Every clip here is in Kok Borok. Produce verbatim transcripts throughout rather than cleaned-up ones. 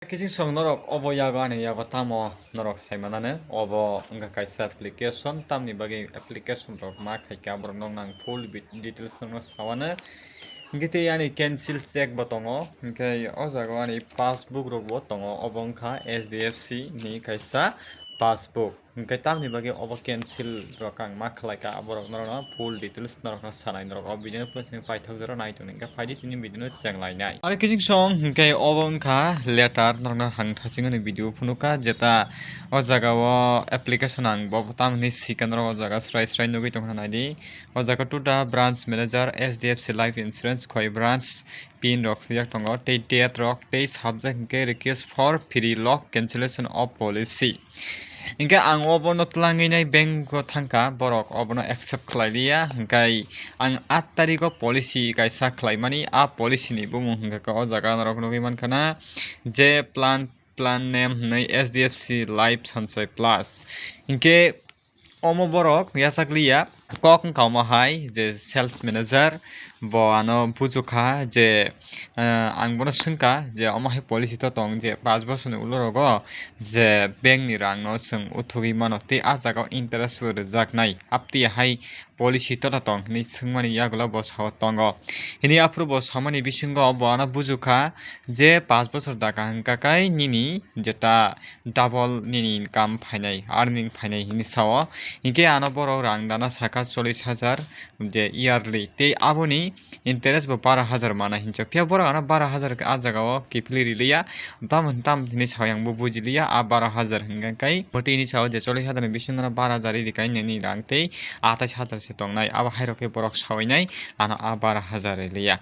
Kiching song norok obo yago ani yago tamo norok sai manane, obo wngkha kaisa application, tamni bagwi application rok ma khaikha borok nokno ang full bit-, details nokno sawane. Hwnkhe tei ani cancel check bo tongo, hwnkhe o jaga o ani passbook rok bo tongo, obo wngkha H D F C ni kaisa passbook. Hwnkhe tamni bagwi obo cancel rok ang ma khlaikha, borok norokno full details norokno sanai, norok o video no plasing paithak jora nai tongni, hwnkhe phaidi tini video no chenglainai. Aro kiching song hwnkhe obo wngkha letter, norokno ang thachingni video phunukha, jeta o jaga o application ang bo tamni sika norok o jaga srai srai nugwi tongkha naidi. O jaga tuta branch manager H D F C life insurance khoi branch pin rok swijak tongo, tei date rok, tei subject hwnkhe request for free lock cancellation of policy. Hingke ang obono twlangwi nai bank o thangkha, borok obono accept khlai liya, hingke ang aat tarikh o policy kaisa khlaimani, a policy ni bumung hingkha khe o jaga norok nugwi mankha na, je plan, plan name hwnwi H D F C Life Sanchoi Plus. Hingke omo borok yachak liya, kok wngkha omo hai je sales manager, bo ano bujukha je, eh, ang bono swngkha je omo hai policy to tong je paanch bosorni ulo rogo je bank ni rang no chwng uthugwi mano tei ah jaga o interest bo rwjaknai, aptwi hai policy tota tong hinwi swngmani yagulo bo sao tongo. Hini aphuru bo samani bisingo bo ano bujukha je paanch bosor daka hwnkha kai nini jeta double nini income phainai, earning phainai hinwi sao. Hinkhe ano borok rang dana saka chollish hajar je yearly, tei aboni interest bo bara hajar mana hinjak. Phiya borok ano bara hajar khe ah jaga o kiphilwi riliya, tamo tam hinwi sao, ang bo bujiliya, a bara hajar hingkha kai. Bo tini sao je chollish hajar ni bisingo no bara hajar ri kai nini rang tei atais hajar se tongnai, abo hai rok khe borok sawi nai, ano a bara hajar riliya.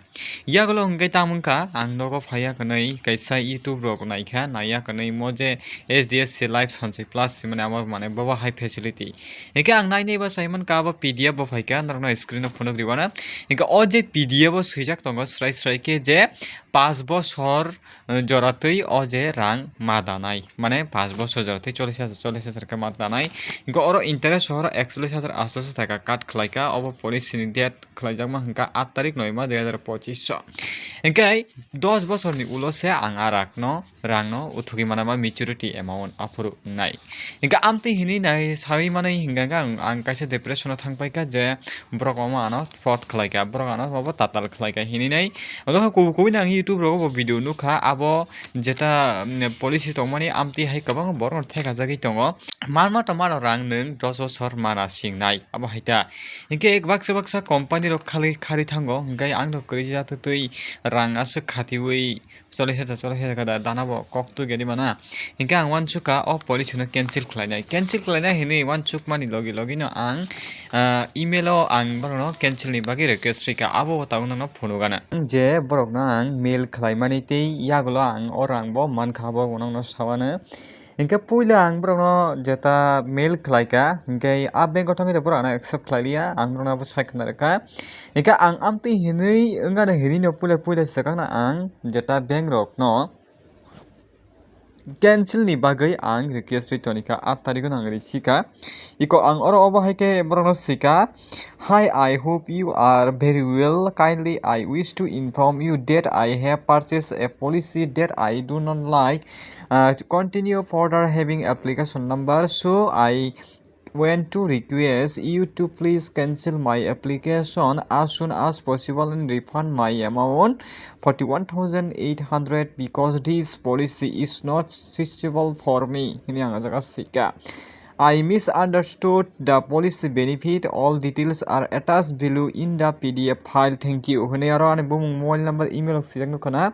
Yagulo hwnkhe tamo wngkha, ang nogo phaiya hwnwi kaisa YouTube rok naikha, naiya hwnwi mo je H D F C Life Sanchoi Plus hinmani amo mane bobo hai facility. Hinkhe ang nainai ba saimankha abo P D F bo phaikha, norokno screen o phunuk riwana. Hinkhe o je P D F o swijak tongo srai srai khe je paanch bosor, eh, joratwi o je rang ma danai, mane paanch bosor joratwi chollish hajar, chollish hajar khe ma danai. Hinkhe oro interest sohoro ekchollish hajar aatso taka cut khlaikha, obo policy ni date khlaijakma hwnkha aat tarik noi ma dui hajar pochis o. Hinkhe dos bosorni ulo se ang a rakno, rangno uthugwi manama maturity amount aphuru wngnai. Hinkhe amtwi hinwi nai sawi manwi hinkha khe ang, ang kaisa depression o thangpaikha je borok omo ano fraud khlaikha, borok ano obo tatal khlaikha hinwi nai. Olo khe kubui kubui no ang YouTube rogo bo video nukha, abo jeta, mm, policy tongmani amtwi hai kwbangma borokno thekajagwi tongo. Manma tongmano rang nwng dos bosor mana singnai, abo hai ta. Hinkhe baksa baksa company rok khali khari thango, hinkhe ang rok kwrwi jatwi twi rang aswk khatiwi chollish hajar, chollish hajar khe da-, dana bo kok twi gedi mana. Hinkhe ang uansukha o policy no cancel khlainai. Cancel khlainai hinwi uansukmani logi logi no ang, ah, email o ang borokno cancel ni bagwi request rikha. Abo bo tabuk nokno phunukgana. Je borokno ang mail khlaimani tei yagulo ang o rang bo mankha, abo bo nokno sawano. Hinkhe puila ang borokno jeta mail khlaikha, hinkhe a bank o thangwi borok ano accept khlailiya, ang borokno abo sai khna rwkha. Hinkhe ang amtwi hinwi wngano hinwi no puila puila swkangno ang jeta bank rokno cancel ni bagwi ang request ri tonikha, aat tarikh no ang risikha. Iko ang oro obo hai khe borokno sika, "Hi, I hope you are very well. Kindly, I wish to inform you that I have purchased a policy that I do not like. Uh, continue further having application number. So I want to request you to please cancel my application as soon as possible and refund my amount, forty-one thousand eight hundred, because this policy is not suitable for me," hinwi ang o jaga sika. "I misunderstood the policy benefit. All details are attached below in the P D F file. Thank you," hinwi aro ani bumung, mobile number, email rok sijak nukha na.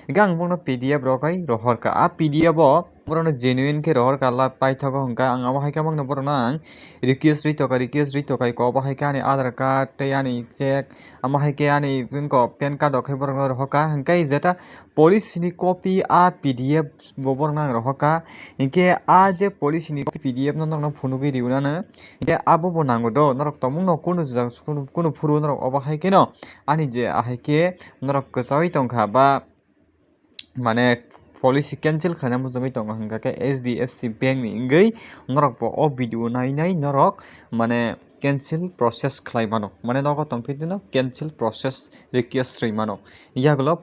Hinkhe ang bono P D F rok hai rohorkha. A P D F o borokno genuine khe rohorkha, la paithago hinkhe ang abo hai khe bangno borokno ang request ri tokha, request ri tokha, iko abo hai khe ani Aadhaar card tei ani check, amo hai khe ani wngkha pan card rok khe borokno rohorkha. Hinkhe jeta policy ni copy a P D F bo borokno ang rohorkha. Hinkhe a je policy ni P D F no norokno phunugwi riunano, hinkhe abo bo nango do, norok tongmungno kunu jora, kunu, kunu phuru norok obo hai kheno ani je ahai khe norok kwchaui tongkha ba mane policy cancel khlaina muchungwi tongo hwnkha khe H D F C bank ni wngwi norok bo o video nai nai norok mane cancel process khlai mano, mane nogo tongphi dino cancel process request rwi mano, yagulo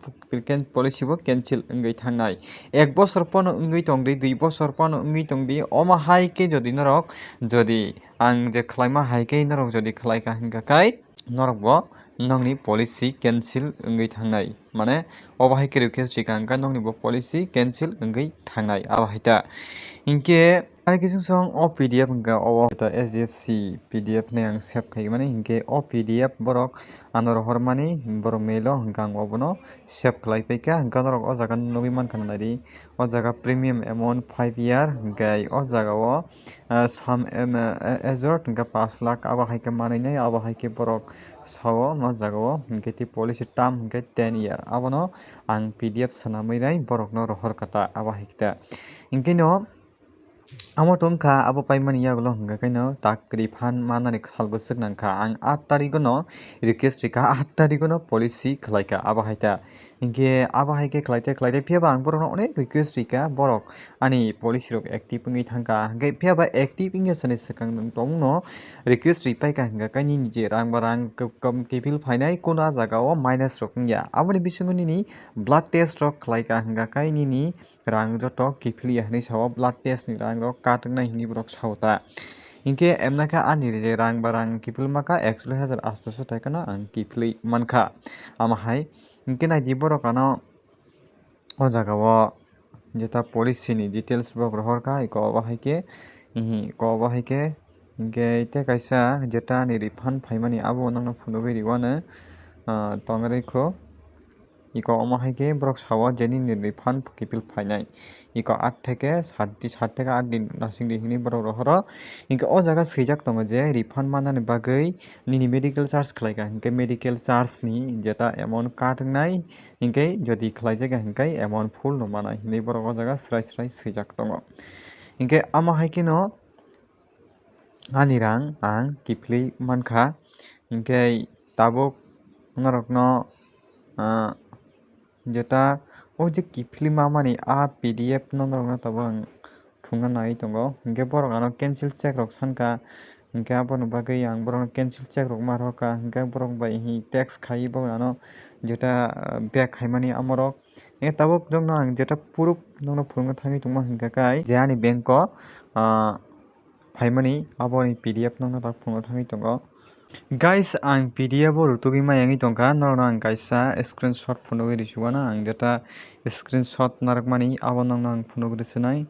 policy bo cancel wngwi thangnai. Ek bosor pono wngwi tongdi, dui bosor pono wngwi tongdi, omo hai khe jodi norok, jodi ang je khlaima hai khe norok jodi khlai kha hwnkha khe norok bo nokni policy cancel wngwi thangnai, mane obo hai khe request rikha hwnkha nokni bo policy cancel wngwi thangnai, abo hai ta. Hinkhe ani kising song o P D F hwnkha, obo ta H D F C P D F ni ang save khai mani, hinkhe o P D F borok ano rohor mani, borok mail o hwnkha ang obono save khlai paikha, hwnkha norok o jaga nugwi mankha nai di. O jaga premium amount five year, hwnkhe o jaga o, ah, sam, em, eh, azure hwnkhe pash lakh, abo hai khe manwi nai, abo hai khe borok sao o jaga o, hwnkhe tei policy term hwnkhe ten year. Abono ang P D F swnamwi nai borokno rohor kha ta, abo hai khe ta. Hinkhe no amo tong kha, abo paimani yagulo hwnkha khe no tak refund manani sal bwswk nang kha. Ang aat tarikh no request rikha, aat tarikh no policy khlai kha, abo hai ta. Hinkhe abo hai khe khlaite khlaite, phiya ba ang borokno onek request rikha, borok ani policy rok active wngwi thangkha. Hinkhe phiya ba active wngya sani swkang nwng tongno request ripaikha, hwnkha khe nini je rang ba rang kwk-, kwk-, kiphil phainai, kuno ah jaga o minus rok wngya. Aboni bisingo nini blood test rok khlaikha, hwnkha khe nini rang joto kiphilya hinwi sao, blood test ni rang rok kat wngnai hinwi borok sao ta. Hinkhe emna khe ani je rang ba rang kiphil maka ekchollish hajar atso so taka no ang kiphilwi mankha. Amo hai hinkhe naidi borok ano o jaga o jeta policy ni details borok rohor kha, iko obo hai khe, iko obo hai khe, hinkhe tei kaisa jeta ani refund phaimani abo nokno phunugwi rwano, ah, tongri kho. Iko omo hai khe borok sao je nini refund kiphil phainai. Iko aat theke sat di, sat theke aat din nasing di hinwi borok rohoro. Hinkhe o jaga swijak tongo je refund manani bagwi nini medical charge khlaikha hinkhe medical charge ni jeta amount kat wngnai, hinkhe jodi khlaijak ya hinkhe amount full no manai hinwi borok o jaga srai srai swijak tongo. Hinkhe amo hai kheno ani rang ang kiphilwi mankha, hinkhe tabuk norokno, ah, jeta o je kiphilwi mamani a P D F no norokno tabuk ang phunukna nai tongo, hinkhe borok ano cancel check rok sankha, hinkhe aboni bagwi ang borokno cancel check rok ma rwkha, hinkhe borok bai hi text khai borok ano jeta, ah, back khaimani amorok, hinkhe tabuk jokno ang jeta proof nokno phunukna thangwi tongma hinkha khe je ani bank o, ah, phaimani aboni P D F nokno tabuk phunukna thangwi tongo. Guys, ang P D F o rutugwi mayangwi tongkha, norokno ang kaisa screenshot phunugwi rwsugano, ang jeta screenshot narwkmani abo nokno ang phunugwi rwswnai.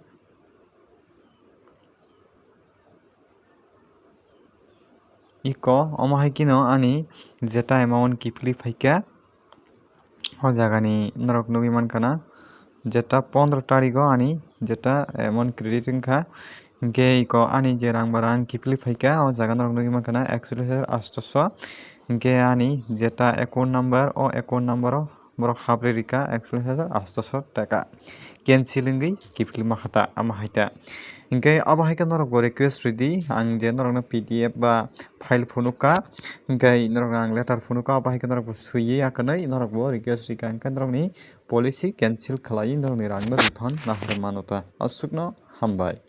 Iko omo hai kheno ani jeta amount kiphilwi phaikha. O jagani norok nugwi mankha na, jeta pondro tarikgo ani jeta amount credit wngkha, hinkhe iko ani je rang ba rang kiphilwi phaikha, o jaga norok nugwi mankha na ekchollish hajar atso so, hinkhe ani jeta account number, o account number o borok habrwi rikha ekchollish hajar atso so taka, cancel wngwi kiphilwi mankha ta, ama hai ta. Hinkhe abo hai khe norok bo request rwdi, ang je norokno P D F ba file phunukha, hinkhe norokno ang letter phunukha, abo hai khe norok bo swiwi ya kwnwi norok bo request rikha, hinkhe norokni policy cancel khlaiwi norokni rangno refund nahar mano ta. Aswkno hambai.